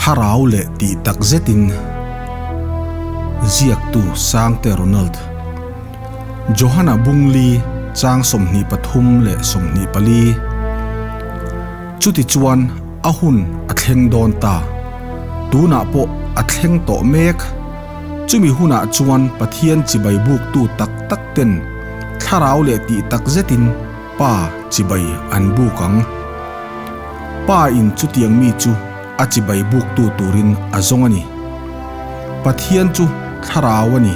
Thlarau leh tih tak zetin ziaktu Sangte Ronald, Johana Bungli chang 23 leh 24. Chutichuan a hun a thleng dawn ta. Tunah pawh a thleng tawh mek. Chumi hunah chuan Pathian chibai buktu tak tak ten thlarau leh tih tak zetin Pa chibai an buk ang. Pa in chutiang mi chu a chibai buktu turin a zawng a ni. Pathian chu thlarau a ni.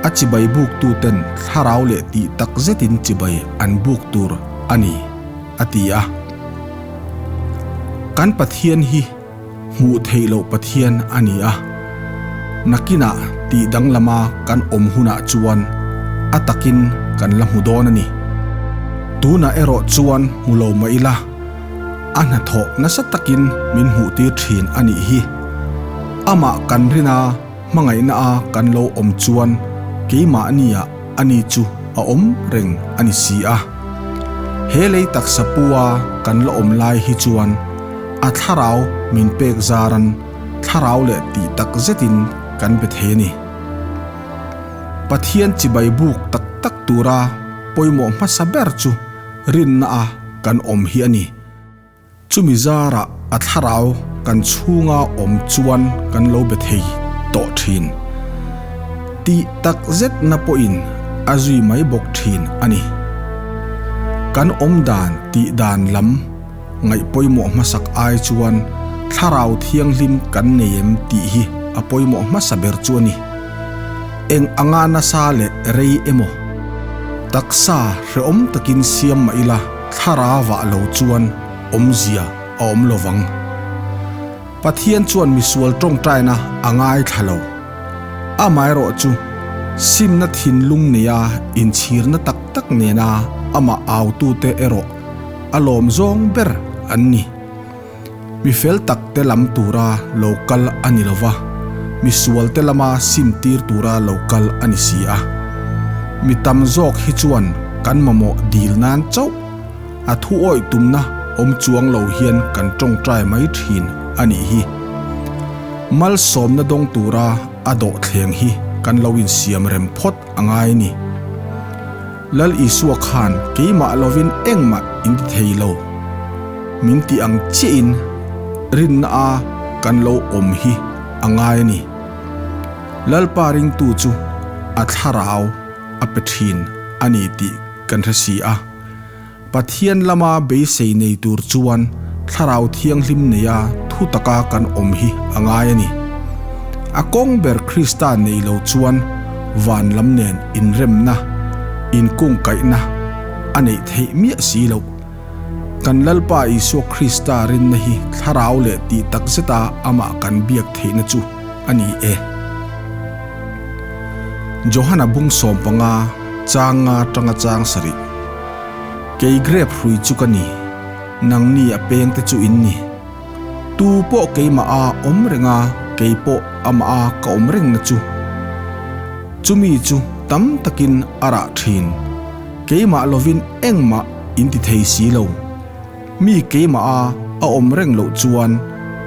A chibai buktu ten thlarau leh tih tak zetin chibai an buk tur a ni, a ti a. Kan Pathian hi hmuh theih loh Pathian a ni a. Nakinah tih danglama kan awm hunah chuan a takin kan la hmu dawn a ni. Tunah erawh chuan hmu lo mah ila, a hnathawh nasa takin min hmuhtir thin a nih hi. Amah kan rina hmangaihna a kan lo awm chuan keimahniah a ni chu a awm reng a ni si a. He lei taksa pua kan la awm lai hi chuan a thlarau min pek zaran thlarau leh tih tak zetin kan be thei a ni. Pathian chibai buk tak tak tura pawimawh hmasa ber chu rinna a kan awm hi a ni. Chumi zarah a thlarau kan chhunga awm chuan kan lo be thei tawh thin. Tih tak zetna pawhin a zui mai bawk thin a ni. Kan awm dan tih dan lam ngaih pawimawh hmasak ai chuan thlarau thianghlim kan nei em tih hi a pawimawh hmasa ber chu a ni. Eng anga nasa leh rei emaw taksa hrehawm takin siam mah ila thlarau vah lo chuan awmzia a awm lo vang. Pathian chuan misual tawngtaina a ngaithla lo. Amaherawh chu simna thinlung neia inchhirna tak tak nena amah autute erawh a lawm zawng ber an ni. Mi fel tak te lam tura lo kal a ni lo va, mi sual te lama sim tir tura lo kal a ni si a. Mi tam zawk hi chuan kan mamawh dil nan chauh a thu awih tumna awm chuang lo hian kan tawngtai mai thin a nih hi. Malsawmna dawng tura a dawhthleng hi kan lo insiam rem phawt a ngai a ni. Lal Isua khan keimah lovin engmah in ti thei lo. Min ti ang chiahin rinna a kan lo awm hi a ngai a ni. Lalpa ringtu chu a thlarau a pe thin a ni tih kan hre si a. Pathian lama beisei nei tur chuan Thlarau Thianghlim neia thu taka kan awm hi a ngai a ni. A kawng ber Krista nei lo chuan van lam nen inremna, inkungkaihna a neih theih miah si loh. Kan Lalpa Isua Krista rinna hi Thlarau leh tih tak zeta amah kan biak theihna chu a ni e. Johana bung 15 chang nga tanga chang sarih. Kei grep hrui chu ka ni, nangni a peng te chu in ni. Tu pawh keimah a awm reng a, kei pawh amah a ka awm reng na chu. Chumi chu tam takin a rah thin. Keimah lovin engmah in ti thei si lo. Mi keimah a a awm reng loh chuan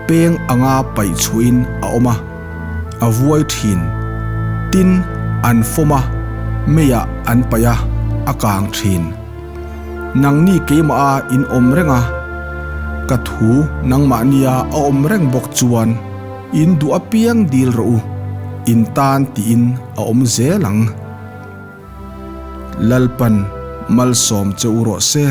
peng anga paih chhuahin a awm a, a vuai thin. Tin, an fawm a, meiah an paih a, a kang thin. Nangni keimah a in awm reng a, ka thu nangmahnia a awm reng bawk chuan in duh apiang dil rawh u, in tan tiin a awm zel ang. Lalpan malsawm che u rawh se.